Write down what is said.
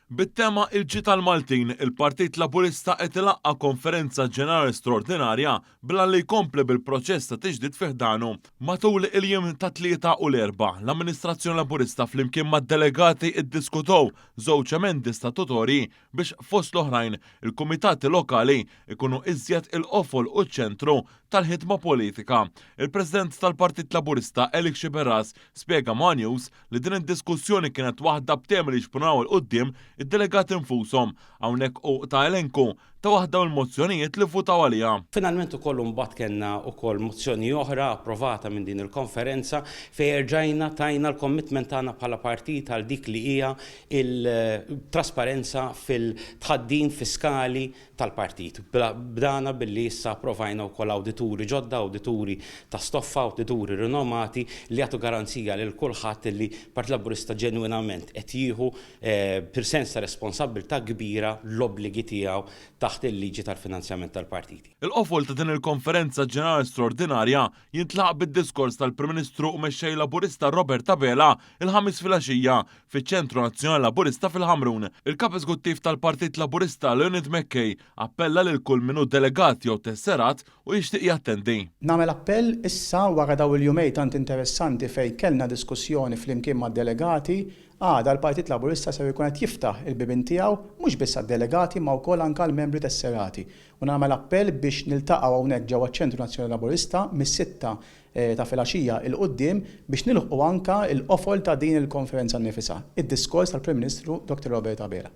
Bit-tema Il-Ġid tal-Maltin, il-Partit Laburista qed ilaqqa' Konferenza Ġenerali Straordinarja bl-għan li jkompli bil-proċess ta' tiġdid fi ħdanu. Matul il-jiem tat-Tlieta u l-Erbgħa, l-amministrazzjoni Laburista flimkien mad-delegati ddiskutow żewġ emendi statutorji biex fost l-oħrajn il-kumitati lokali jkunu iżjed il-qofol u ċ-ċentru tal-ħidma politika. Il-President tal-Partit Laburista Alex Sciberras spjega ma' one News li din id-diskussjoni kienet waħda b'temi li jixprunaw 'il quddiem id-delegati nfushom. Hawnhekk hu ta elenku ta' waħda mill-mozzjonijiet li vvutaw għaliha. Finalment ukoll imbagħad kellna wkoll mozzjoni oħra approvata minn din il-konferenza fejn erġajna tajna l-commitment tagħna bħala partit għal dik li hija il-trasparenza fil-tħaddim fiskali tal-partit. Bdana billi issa approvajna wkoll awdituri ġodda, awdituri ta' stoffa, awdituri rinomati li jagħtu garanzija lil kulħadd li Partit Laburista ġenwinament qed jieħu b'sens ta' responsabbiltà kbira l-obbligi tiegħu taħt il-liġi tal-finanzjament tal-partiti. Il-qofol ta' din il-Konferenza Ġenerali Straordinarja jintlaħaq bid-diskors tal-Prim Ministru u Mexxej Laburista Robert Abela il-Ħamis filgħaxija fiċ-Ċentru Nazzjonali Laburista fil-Ħamrun. Il-Kap Eżekuttiv tal-Partit Laburista Leonid McKay appella lil kull min hu delegat jew tesserat u jixtieq jattendi. Nagħmel appell issa wara dawn il-jumejn tant interessanti fejn kellna diskussjoni flimkien mad-delegati, għada l-Partit Laburista ser ikun qed jiftaħ il-bibien tiegħu mhux biss għad-delegati imma wkoll anke għall-membri tesserati. U nagħmel appell biex niltaqgħu hawnhekk ġewwa ċ-Ċentru Nazzjonali Laburista mis-sitta ta' filgħaxija 'l quddiem biex nilħqu anke l-qofol ta' din il-konferenza nnifisha, id-diskors tal-Prim Ministru Dottor Robert Abela.